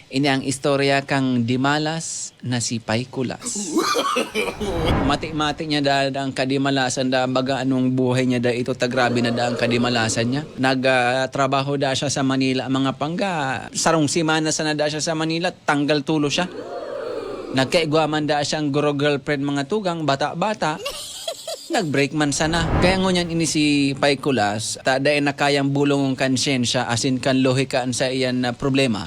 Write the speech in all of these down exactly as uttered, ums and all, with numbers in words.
Ini ang istorya kan dimalas na si Paykulas. Mati-mati niya da, da ang kadimalasan da, baga anong buhay niya da ito, ta grabe na da ang kadimalasan niya. Nag, ah, trabaho da siya sa Manila, mga pangga. Sarong semana sana da siya sa Manila, tanggal tulo siya. Nagkaigwa man da siyang guro-girlfriend, mga tugang, bata-bata. Nag-break man sana. Kaya ngunyan ini si Paykulas, ta dai na kayang bolongon kan siyensya, asin kan lohika an saiyan na problema.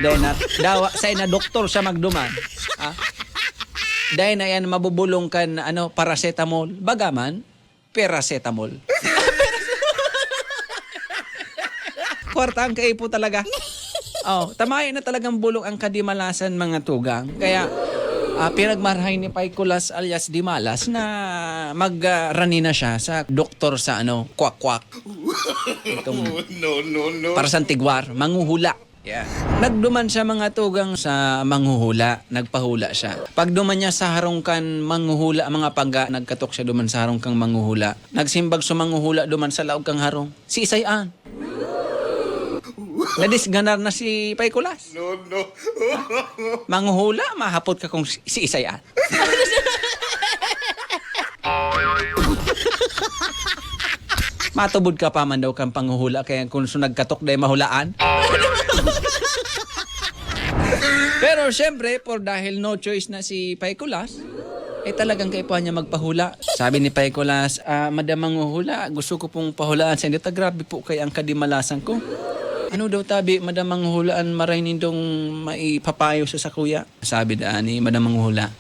Dai na, dawa, sain na doktor siya magduman. Ha? Dai na yan mabobolong kan, ano, paracetamol. Baga man, paracetamol. Kwarta ang kaipo talaga. Oh, tamay na talagang bolong ang kadimalasan, mga tugang. Kaya, ah, pinagmarahay ni Paykulas alias Dimalas na mag, ah, rani na siya sa doktor sa, ano, kwak-kwak. Itong No, no, no. para sa tigwar, manghuhula. Yeah. Nagduman siya, mga tugang, sa manghuhula. Nagpahula siya. Pagduman niya sa harong kan manghuhula, mga pangga, nagkatok siya duman sa harong kan manghuhula. Nagsimbag sa manghuhula duman sa laog kan harong, "Siisay an?" Nadisganar na si Paykulas. No, no. Manghuhula, mahapot ka kung si, siisay an. Matubod ka pa man daw kan panghuhula, kaya kung so nagkatok, dai mahulaan. Pero siyempre, por dahil no choice na si Paykulas, eh, talagang kaipuhan niya magpahula. Sabi ni Paykulas, "Ah, Madam Manghuhula, gusto ko pong pahulaan sa inyo, ta grabe po kaya ang kadimalasan ko." "Ano daw tabi, Madam Manghuhula, an maray nindong maipapayo sa sakuya?" Sabi daan ni Madam Manghuhula,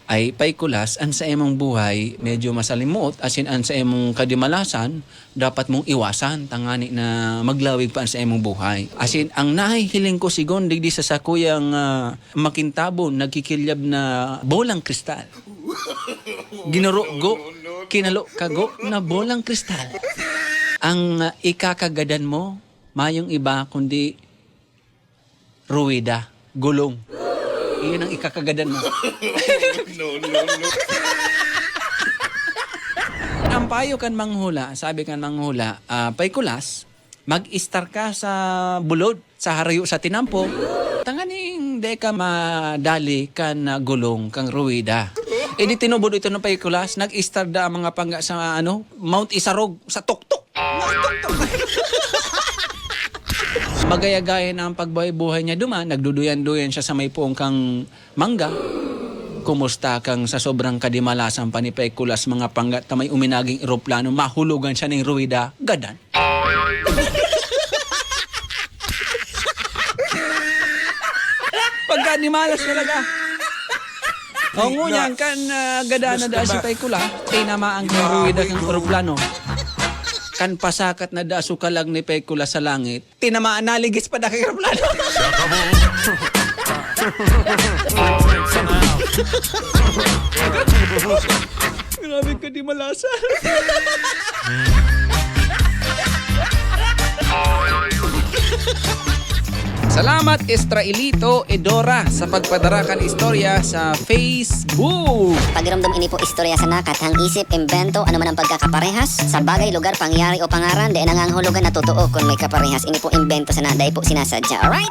"Ay, Paykulas, an sa imong buhay medyo masalimuot, asin an sa imong kadimalasan, dapat mong iwasan, tangani na maglawig pa an sa imong buhay. Asin, ang nahihiling ko, sigon digdi sa sakuyang, ah, makintabon, nagkikilyab na bolang kristal. Ginurugo, kinalo-kago na bolang kristal. Ang, ah, ikakagadan mo, mayong iba kundi ruwida, gulong. Iyon ang ikakagadan mo." No, no, no. Ang payo kan manghula, sabi kan manghula, ah, "Paykulas, mag-estar ka sa bulod, sa harayo sa tinampo, tanganing dai ka madali kan, ah, gulong kan ruwida." Edi tinubod ito ng Paykulas, nag-estar da ang mga pangga sa, ano, Mount Isarog, sa tuktok. Magaya-gaya na ang pagbuhay-buhay niya duman, nagduduyan-duyan siya sa may puong kang mangga. Kumusta kang sa sobrang kadimalasan pa ni Paykulas, mga pangga, ta may uminaging eroplano, mahulugan siya ning ruwida, gadan. Pagkadimalas talaga. O, ngunyan kan, ah, gada na da si Paykulas, tinamaan kan ruwida kan eroplano. Kan pasakat na da so kalag ni Paykulas sa langit, tinamaan, naligis pa da kan eroplano. Grabe kadimalasan. Salamat, Estraelito Edora, sa pagpadara kan istorya sa Facebook. Pagiromdom, ini po istorya sana, kathang isip, imbento, ano man ang pagkakaparehas sa bagay, lugar, pangyayari o pangaran, dai nangangahulugan na totoo kun may kaparehas. Ini po imbento sana, dai po sinasadya. Alright?